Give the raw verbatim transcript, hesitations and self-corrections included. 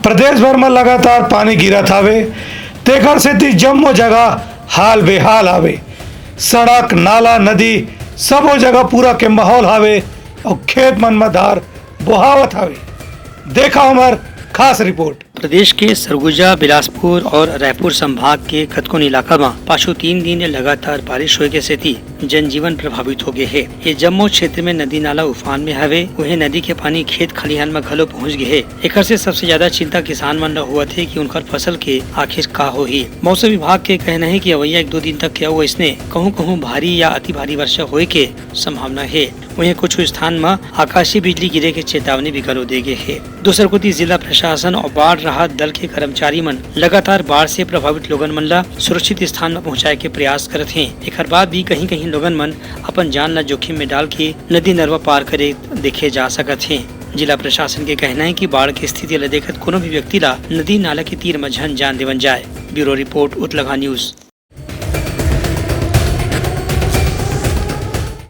प्रदेश भर म लगातार पानी गिरत हावे, तेकर सेती जम्मो जगह हाल बेहाल हावे। सड़क, नाला, नदी सबो जगह पूरा के माहौल हावे अउ खेत मन म धार बोहावत हावे। देखा हमर खास रिपोर्ट। प्रदेश के सरगुजा, बिलासपुर और रायपुर संभाग के कतकोन इलाका म पाछू तीन दिन ले लगातार बारिश होए के सेती जनजीवन प्रभावित हो गए हे। ये जम्मो क्षेत्र में नदी नाला उफान में हवे, उहे नदी के पानी खेत खलिहान म घलो पहुंच गए हे। एकर से सबसे ज्यादा चिंता किसान मन ल होवत हे कि उनकर फसल के आखिर का होही। मौसम विभाग के कहना हे कि अवइया एक दो दिन तक के अउ अइसने कहूं-कहूं भारी या अति भारी वर्षा होए के संभावना हे। वहीं कुछ स्थान म आकाशीय बिजली गिरे के चेतावनी भी घलो दे गे हे। दूसर कोति जिला प्रशासन और बाढ़ राहत दल के कर्मचारी मन लगातार बाढ़ से प्रभावित लोगन मन ला सुरक्षित स्थान म पहुंचाए के प्रयास करत हें। एकर बाद भी कहीं-कहीं लोगन मन अपन जान ला जोखिम में डाल के नदी नरवा पार करे देखे जा सकत हें। जिला प्रशासन के कहना हे कि बाढ़ के स्थिति ला देखत कोनो भी व्यक्ति ला नदी नाला के तीर म झन जान देवन जाए। Bureau report, Utlanga news.